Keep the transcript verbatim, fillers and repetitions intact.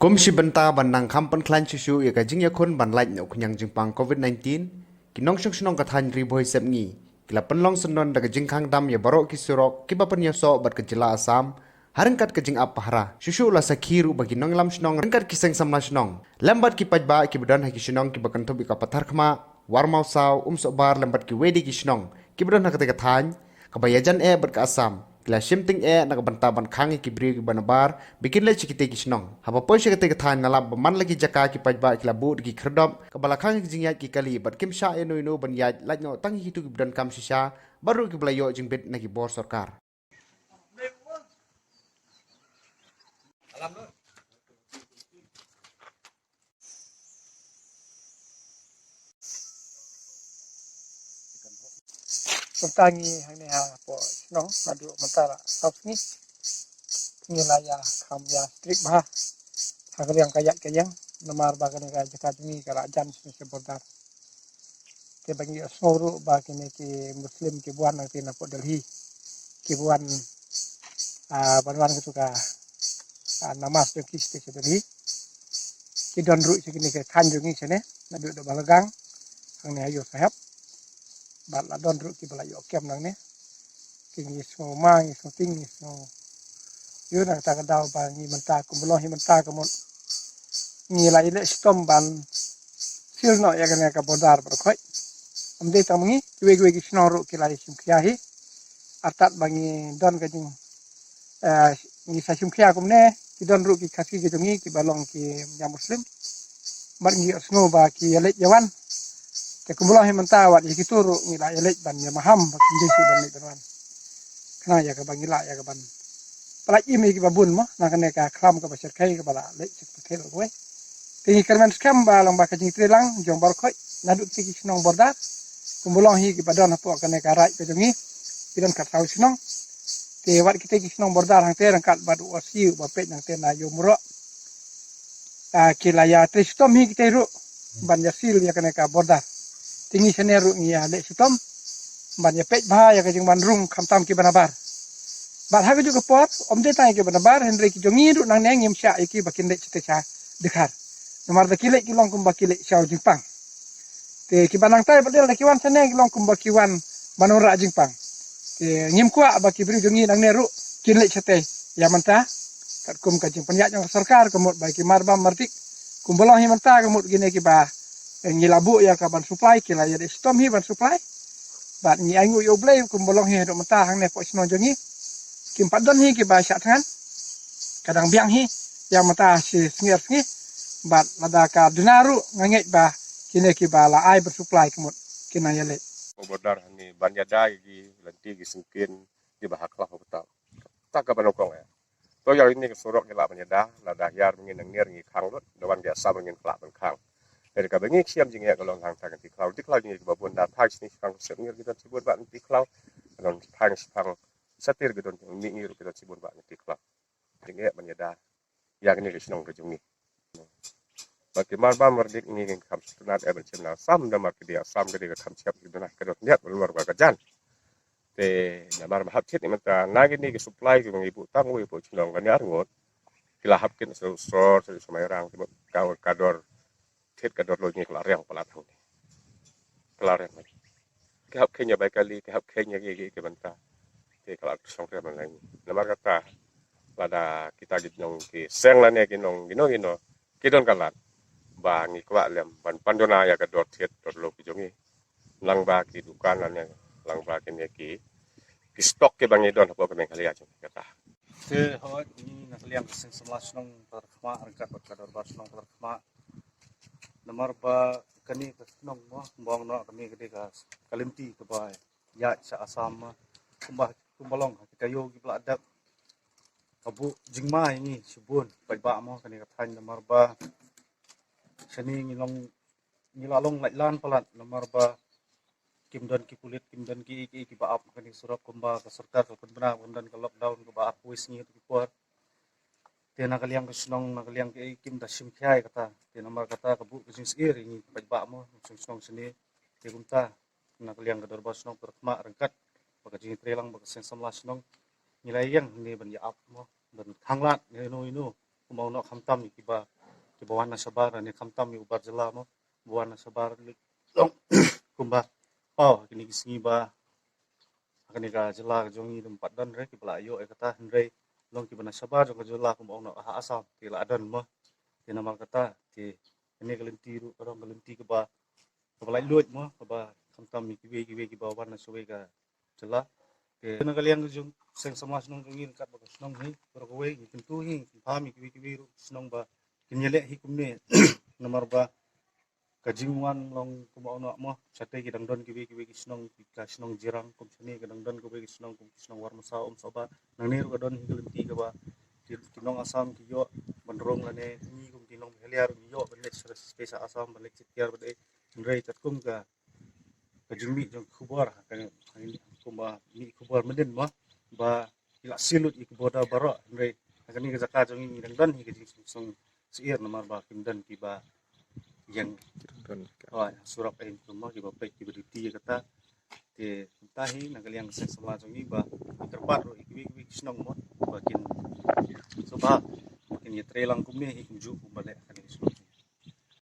Kum shi bynta ban nang kham pynkhlaiñ shuh shuh ïa ka jingïakhun ban lait na u khñiang jingpang covid nineteen, ki nongshong shnong ka thaiñ Ri Bhoi Sepngi ki la pynlong syndon da ka jingkhang dam ïa baroh ki surok kiba pynïasoh bad ka jylla Assam ha ryngkat ka jingap pahara. Shuh shuh la sakhi ruh ba ki nongïalam shnong ryngkat ki seng samla shnong lem bad ki paidbah kiba don ha ki shnong kiba kynthup ïa ka Patharkhmah, Warmawsaw, Umsohbar lem bad kiwei de ki shnong kiba don ha katei ka thaiñ kaba ïajan eh bad ka Assam, ki la shim tyngeh na ka bynta ban khang ïa ki briew kiba nabar ba kin leit sha kitei ki shnong. Haba poi sha katei ka thaiñ, la lap ba man la ki jaka ki paidbah ki la buh da ki khyrdop kaba la khang ïa ki jingïaid ki kali bad kim shah ïano ïano ban ïaid, lait noh tang ïa kito kiba donkam shisha bad ruh kiba la ïoh jingbit na ki bor sorkar. Kumta ngi hangne hapoh shnong naduh mynta la saw sngi ngi la ïa kham ïa strict bha ha ka liang ka ïaid ka ïeng, namar ba kane ka jaka jong ngi ka la jan sha border. Te ba ngi ïohsngew ruh ba kine ki Muslim kiba wan nangta napoh Delhi kiba wan, ah, ban wan katu ka, ah, namaz jong ki sha Delhi, ki don ruh sha kine ki thaiñ jong ngi shane, naduh da Balagang hangne ha Ïew Sahep. Bad la don ruh kiba la ïoh kem nangne. Ki ngi sngew ma, ngi sngew tieng, ngi sngew ïoh na kata ka daw ba ngi mynta, kumba long hi mynta ka mut ngi la ïaleh shitom ban seal noh ïa kane ka border baroh khoit. Ym dei tang ma ngi, kiwei kiwei ki shnong ruh ki la ïashim khia hi. Artat ba ngi don ka jing, eh, ngi sa shim khia kumne, ki don ruh ki Khasi ki jong ngi kiba long ki ñiah Muslim. Bad ngi ïohsngew ba ki ïaleit ïawan. Te kumba long hi mynta, wat ïa kito ruh ngi la ïaleit ban ïamaham ba kim dei shuh ban leit ban wan. Khnang ïa kaba ngi lah ïa kaban pyllait im ïa kiba bun mo na kane ka khlam kaba shyrkhei kaba la leit sha kawei. Te ngi kyrmen skhem ba long ba ka jingtrei lang jong baroh khoit naduh ki shnong border, kumba long hi kiba don hapoh kane ka raid ka jong ngi, ki don khatsaw shnong. Te wat kita ki shnong border hangte ryngkat bad u O C uba peit nangte na Ïew Mroh, ah, ki la ïatrei shitom hi kita ruh ban ïa seal ïa kane ka border. Te ngi shane ruh ngi ïaleh shitom ban ïa peit bha ïa ka jingwan rung khamtam kiba nabar. Bad ha kajuh ka por, ym dei tang ïa kiba nabar, hynrei ki jong ngi ruh nangne ngim shah ïa ki ba kin leit shatei sha Dkhar. Namar da ki leit ki long kumba ki leit sha u jingpang. Te kiba nangtai ba dei lada ki wan shane ki long kumba ki wan ban wanrah jingpang. Te ngim kwah ba ki briew jong ngi nangne ruh kin leit shatei ïa mynta. Katkum ka jingpynïaid jong ka sorkar ka mut ba ki marbam mardik, kumba long hi mynta ka mut kine kiba, eh, ngi la buh ïa ka ban supply, ki la ïaleh shitom hi ban supply. Bad ngi ainguh ïa U Blei kumba long hi haduh mynta hangne hapoh shnong jong ngi kim pat don hi kiba shah thngan. Ka dang biang hi ïa mynta shi sngi ar sngi. Bad lada ka duna ruh nga ngeit ba kine kiba la ai ban supply ka mut kin nang ïaleh. Border hangne ban ïada ïa ki lynti ki syngkien kiba ha khlaw ha kata. Ta kaba nyngkong eh. To ïa kine ki surok ngi lah ban ïada, lada hiar ngi nang niar ngi khang lut, da wan ki Assam ngin khlak ban khang. Te kaba ngi shem jingeh ka long hangta ka Dkhlaw, Dkhlaw jong ngi kiba bun, da thaiñ shini shipang Sepngi ki don shibun bha na Dkhlaw, ka don thaiñ shipang Satir ki don, mih ngi ruh ki don shibun bha na Dkhlaw. Jingeh ban ïada ïa kine ki shnong ka jong ngi. Ba ki marbam mardik ngi kham sngewtynnat eh ban shim na Assam, namar ki dei Assam, ki dei ka kham shyiap ki duna, ka don niat ban mar ba ka jan. Te namar ba hap thied mynta na kine ki supply ki ba ngi buh tang wei buh shnong kane ar ngut. Ki la hap kit sor sor sor Mairang, ki mut ka, ka dor thied ka dor loi ngi ka la riang palat hangne. Ka la riang. Ki hap kheiñ ïa bai kali, ki hap kheiñ ïa ki, ki, ki bynta. Te ka la shong riang mynta. Namar kata lada kita ki nong ki seng lane ki nong kino kino ki don ka lad ba ngi kwah lem ban pan duna ïa ka dor thied dor loi ki jong ngi. Lang ba ki dukan lane lang ba kine ki, ki stock kiba ngi don hapoh ka Meghalaya jong ngi kata. Te hooid, ngi na ka liang ka seng samla shnong Patharkhmah ryngkat bad ka dorbar shnong Patharkhmah. Namar ba kane ka shnong mo, kumba ong noh kane ka dei ka, ka lynti kaba ïaid sha Assam mo. Kumba, kumba long ha kita ïew kiba la dep ka buh jingma ïa ngi shibun paidbah mo kane ka thaiñ, namar ba shane ngi long, ngi la long laitlan palat namar ba kim don ki pulit, kim don ki, ki, kiba ap kane surok kumba ka sorkar ka pynbna, kim don ka lockdown kaba arphew sngi tu ki por. Te na ka liang ka shnong, na ka liang ka, kim da shim khia ïa kata. Te namar kata ka buh ka jingsngewsih ïa ngi paidbah mo, shnong shnong shane. Te kumta na ka liang ka dorbar shnong Patharkhmah ryngkat bad ka jingïatreilang bad ka seng samla shnong, ngi la ïeng hangne ban ïa ap mo, ban khanglad ïano ïano kumba ong noh khamtam ïa kiba kiba wan na shabar, ne khamtam ïa u bar jylla mo ba wan na shabar, long kumba paw ha kine ki sngi ba ha kane ka jylla ka jong ngi dum pat don re kiba la ïoh ïa kata, hynrei long kiba na shabar jong ka jylla kumba ong noh ha Assam te la don mo. Te namar kata te kane ka lynti ruh ka long ka lynti kaba kaba laitluid mo, kaba khamtam ïa kiwei kiwei kiba wan na shawei ka jylla. Te na ka liang ka jong seng samla shnong jong ngi ryngkat bad ka shnong hi baroh kawei, ngi kyntu hi, ngi kynpham ïa kiwei kiwei ruh shnong ba kin ïaleh hi kumne. Namar ba ka jingwan long kumba ong noh mo, shatei ki dang don kiwei kiwei ki shnong, ka shnong Jirang kum shane, ka dang don kiwei ki shnong kum ki shnong Warmasa, Umsohba, nangne ruh ka don hi ka lynti kaba ki, ki nong Assam ki ïoh ban rung lane ngi kum ki nong Meghalaya ruh ngi ïoh ban leit sha, sha Assam ban leit shit kiar ban ei. Hynrei katkum ka, ka jingmih jong khubor ha kane, kumba mih khubor mynnin mo ba ki la seal lut ïa ki border baroh, hynrei ha kane ka jaka jong ngi ngi dang don hi ka jingsngewsih syiar namar ba kim don kiba ïeng surok, eh, kumba kiba peit kiba duty ïa kata. Te kumta hi na ka liang ka seng samla jong ngi ba ngi kyrpad ruh ïa kiwei kiwei ki shnong mo ba kin sngewbha ba kin ïatrei lang kumne hi kumjuh kumba leh